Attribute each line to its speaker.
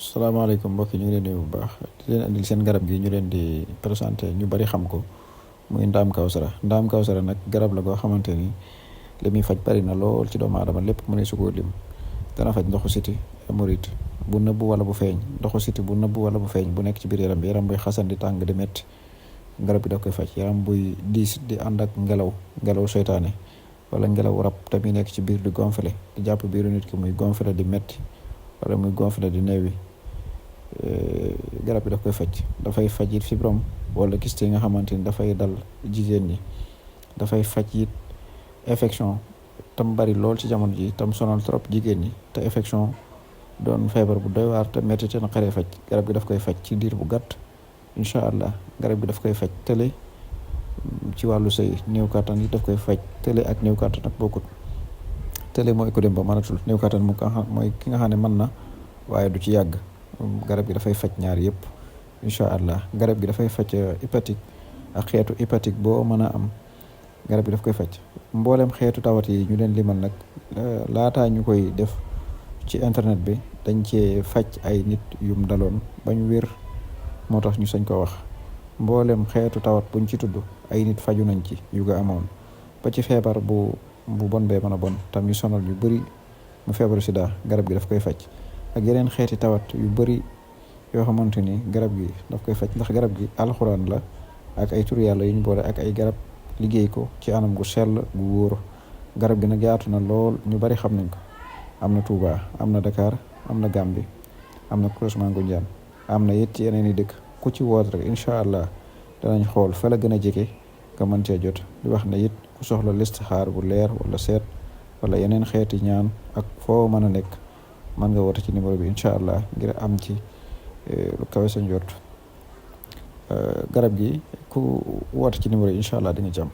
Speaker 1: salaamaaleykum mbokk yi ñu ngi leen di nuyu bu baax di leen andil seen garab gi ñu leen di présenté ñu bari xam ko muy ndaam kawsara nag garab la goo xamante ni li muy faj bari na lool ci doomu aadama lépp mu ne su ko lim dana faj ndoxu siti hémorroïde bu nëbbu wala bu feeñ ndoxu siti bu nëbbu wala bu feeñ bu nekk ci biir yaram buy xasan di tàng di métti garab bi daf koy faj yaram buy diis di ànd ak ngelaw seytaane wala ngelaw rab te muy nekk ci biir di gonflé di jàpp biiru nit ki muy gonflé di métti wala muy gonflé di neewi garab bi daf koy faj dafay faj it fibrome wala kyste yi nga xamante ni dafay dal jigéen ñi dafay faj it infection tam bari lool ci jamono ji tam sonal trop jigéen ñi te infection doon feebar bu doy waar te métti te naqaree faj garab gi daf koy faj ci diir bu gàtt incha allah garab gi daf koy faj tële ci wàllu sëy néew kattan yi daf koy faj tële ak néew kattan ak bokkut tële mooy ko dem ba mënatul néew kattan mooy ki nga xam ne mën na waaye du ci yàgg garab gi dafay faj ñaar yëpp incha allah garab gi dafay faj hépatique ak xeetu hépatique boo mën a am garab gi daf koy faj mboolem xeetu tawat yi ñu leen limal nag laataa ñu koy def ci internet bi dañ cee faj ay nit yum daloon bañ wér moo tax ñu sañ ko wax mboolem xeetu tawat buñ ci tudd ay nit faju nañ ci yu ga amoon ba ci feebar bu bon bee mën a bon tam yu sonal yu bëri mu feebaru sida garab gi daf koy faj ak yeneen xeeti tawat yu bëri yoo xamante ni garab gi daf koy faj ndax garab gi alxuraan la ak ay tur yàlla yu ñu boole ak ay garab liggéey ko ci anam gu sell gu wóor garab gi nag yaatu na lool ñu bari xam nañ ko am na Touba am na Dakar am na Gambie am na Croisement Ngoundiane am na it ci yeneen i dëkk ku ci woot rek incha allah danañ xool fa la gën a jege nga mën cee jot di wax ne it ku soxla listixaar bu leer wala seet wala yeneen xeeti ñaan ak foo mën a nekk mën nga woote ci numéro bi incha allah ngir am ci lu kawe sa njort garab gi ku woote ci numéro yi incha allah di nga jàmm